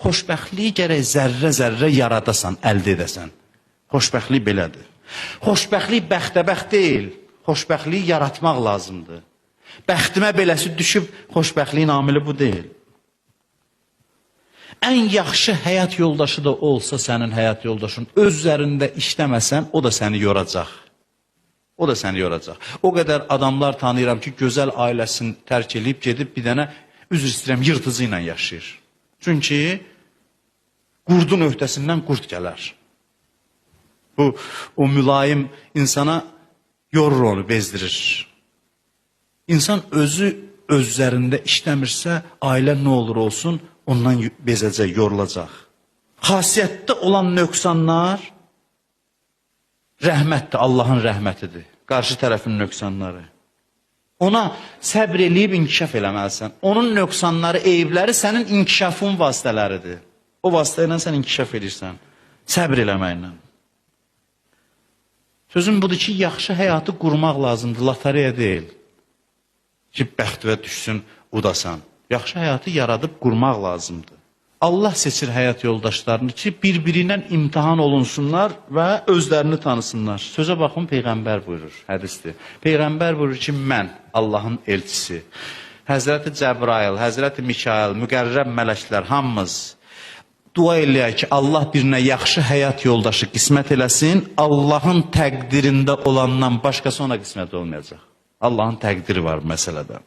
Xoşbəxtliyi gərək zərrə-zərrə yaradasan, əldə edəsən. Xoşbəxtlik belədir. Xoşbəxtlik bəxtəbəxt deyil. Xoşbəxtliyi yaratmaq lazımdır. Bəxtimə beləsi düşüb, xoşbəxtliyin amili bu deyil. Ən yaxşı həyat yoldaşı da olsa sənin həyat yoldaşın, öz üzərində işləməsən, o da səni yoracaq. O da səni yoracaq. O qədər adamlar tanıyıram ki, gözəl ailəsini tərk eləyib gedib bir dənə, üzr istəyirəm, yırtıcı ilə yaşayır. Çünki qurdun öhdəsindən qurd gələr. Bu, o mülayim insana yorur onu, bezdirir. İnsan özü öz üzərində işləmirsə, ailə nə olur olsun, ondan bezəcək, yorulacaq. Xasiyyətdə olan nöqsanlar rəhmətdir, Allahın rəhmətidir. Qarşı tərəfin nöqsanları. Ona səbr eləyib inkişaf eləməlisən. Onun nöqsanları, eyibləri sənin inkişafın vasitələridir. O vasitə ilə sən inkişaf edirsən. Səbr eləməklə. Sözüm budur ki, yaxşı həyatı qurmaq lazımdır, lotereya deyil. Ki, bəxtivə düşsün, udasan. Yaxşı həyatı yaradıb qurmaq lazımdır. Allah seçir həyat yoldaşlarını ki, bir-biri ilə imtahan olunsunlar və özlərini tanısınlar. Sözə baxın, Peyğəmbər buyurur, hədisdir. Peyğəmbər buyurur ki, mən Allahın elçisi, Həzrəti Cəbrail, Həzrəti Mikail, müqərrəb mələklər hamımız dua eləyək ki, Allah birinə yaxşı həyat yoldaşı qismət eləsin, Allahın təqdirində olandan başqası ona qismət olmayacaq. Allahın təqdiri var bu məsələdə.